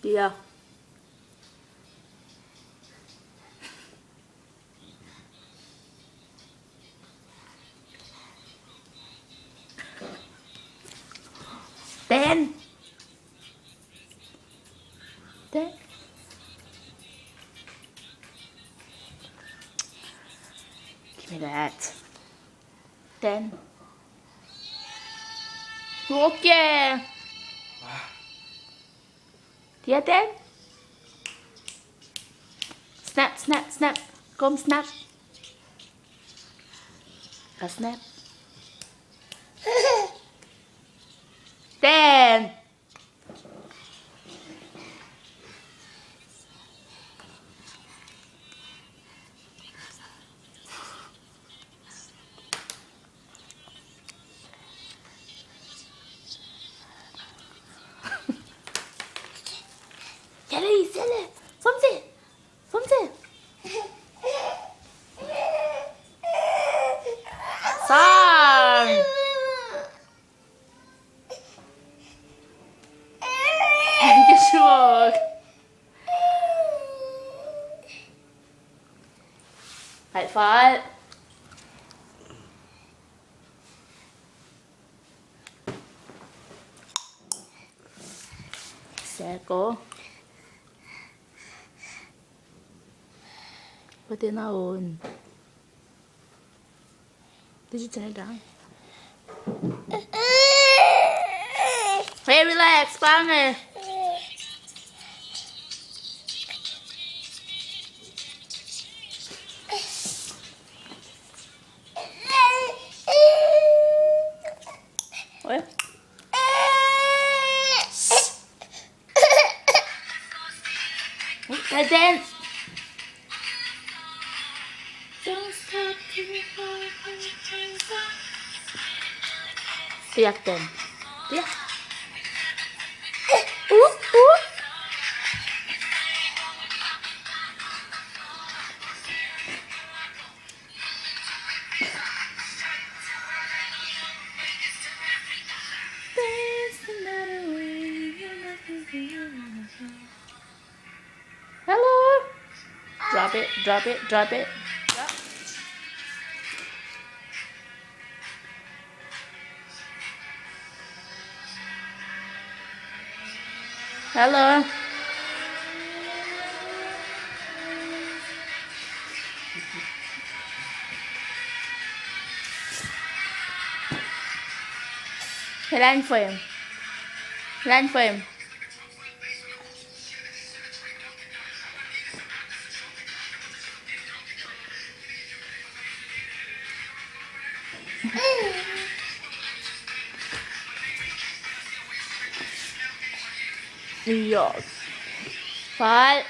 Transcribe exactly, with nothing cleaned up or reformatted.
Yeah. Ten. Ten. Give me that. Ten. Okay. Tiac ten? Snap, snap, snap. Kom snap. Ka snap. Ten. Sele, sele. Somse. Somse. Sang. Ke sruok. High five. Sacko. Put it on. Did you turn it down? Hey, relax, bange. Oi. Ka ten. Don't stop, give me more, give me more. Tiac ten. Tiac. Uh, uh. Hello. Drop it, drop it, drop it. Drop. Hello. Land for him. Land for him. Yes. Five.